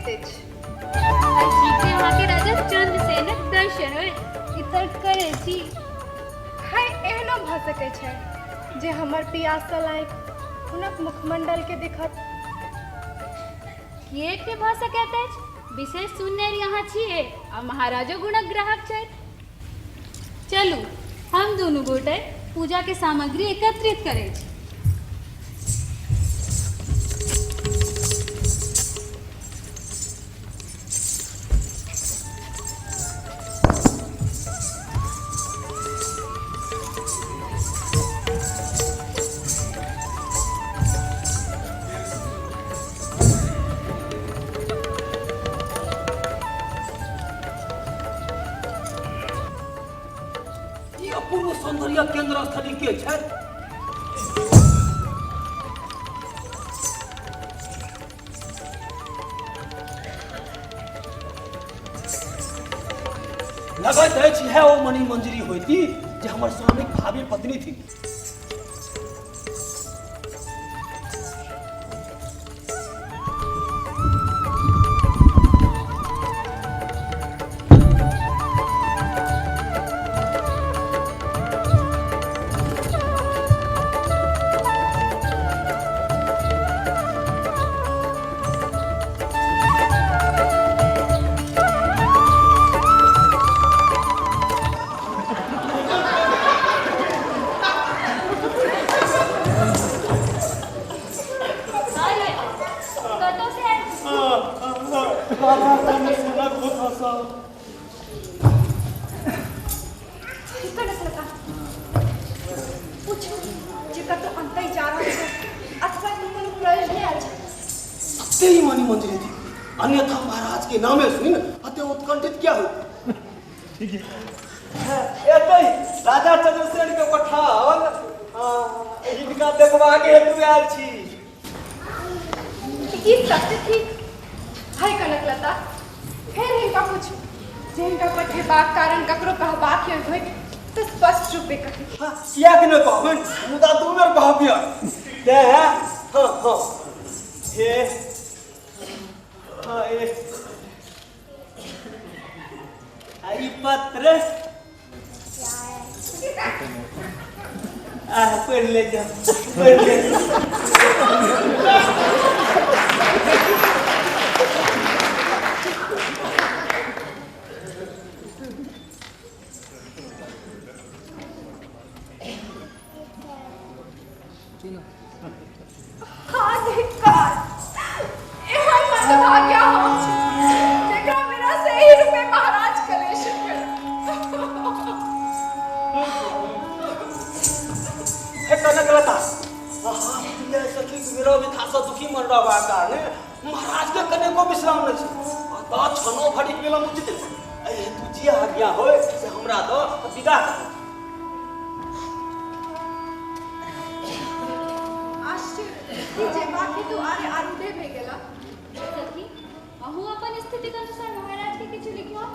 सकैत अछि? आ शीघ्रे अहाँके राजा चंद्रसेनक दर्शन होयत, ई तर्क करै छी। हाय, एहनो भऽ सकै छै जे हमर पियासल आँखि हुनक मुखमंडलके देखत। किएक ने भऽ सकैत अछि? विशेष सुन्नरि अहाँ छियै आ महाराजो गुणक ग्राहक छथि। चलू, हम दुनू गोटे पूजाके सामग्री एकत्रित करै छी। ई अपूर्व सौंदर्य केंद्र स्थली के छथि? लगैत अछि इएह ओ मणि मंजरी होती जे हमर स्वामीक भावी पत्नी थी। अरे, कतौ से आयल छी? पूछू जे कतौ अन्तै जा रहल छै अथवा कोनो प्रयोजने आयल छै। सत्य ही मणि मंजरी थी, अन्यथा महाराज के नामे सुन अते उत्कंठित क्या हो। ठीक है, एतै राजा चंद्रसेन के पठाओल हिनका देखबाक हेतु आयल छी। ई सत्य थिक? हाय कनकलता, फेर हिनका पूछू जे हिनका पठेबाक कारण ककरो कहबाक होय तऽ स्पष्ट रूपे कही। हाँ, किएक नहि कहबनि, मुदा दू बेर कहबियनि तेँ। हाँ हाँ हे हाँ ए आ ई पत्र आ पढ़ि ले जाओ, पढ़ि ले। हाँ धिक्कार, एहन मंदभाग्या हम छी जेकरा बिना सही रूपे महाराज कलेश भेल। हे कनकलता, अहाँ प्रिय सखीक विरह व्यथासँ दुखी मन रहबाक कारणे महाराज के कनेको विश्राम नहि छै। अतः क्षणो भरिक विलम्ब उचित नहि। एहि हेतु जे आज्ञा होय से हमरा दऽ विदा करू। आश्चर्य, ई जेबाक हेतु आर्य आरूढ़े भए गेला। सखी, अहूँ अपन स्थितिक अनुसार महाराज के किछु लिखियौ।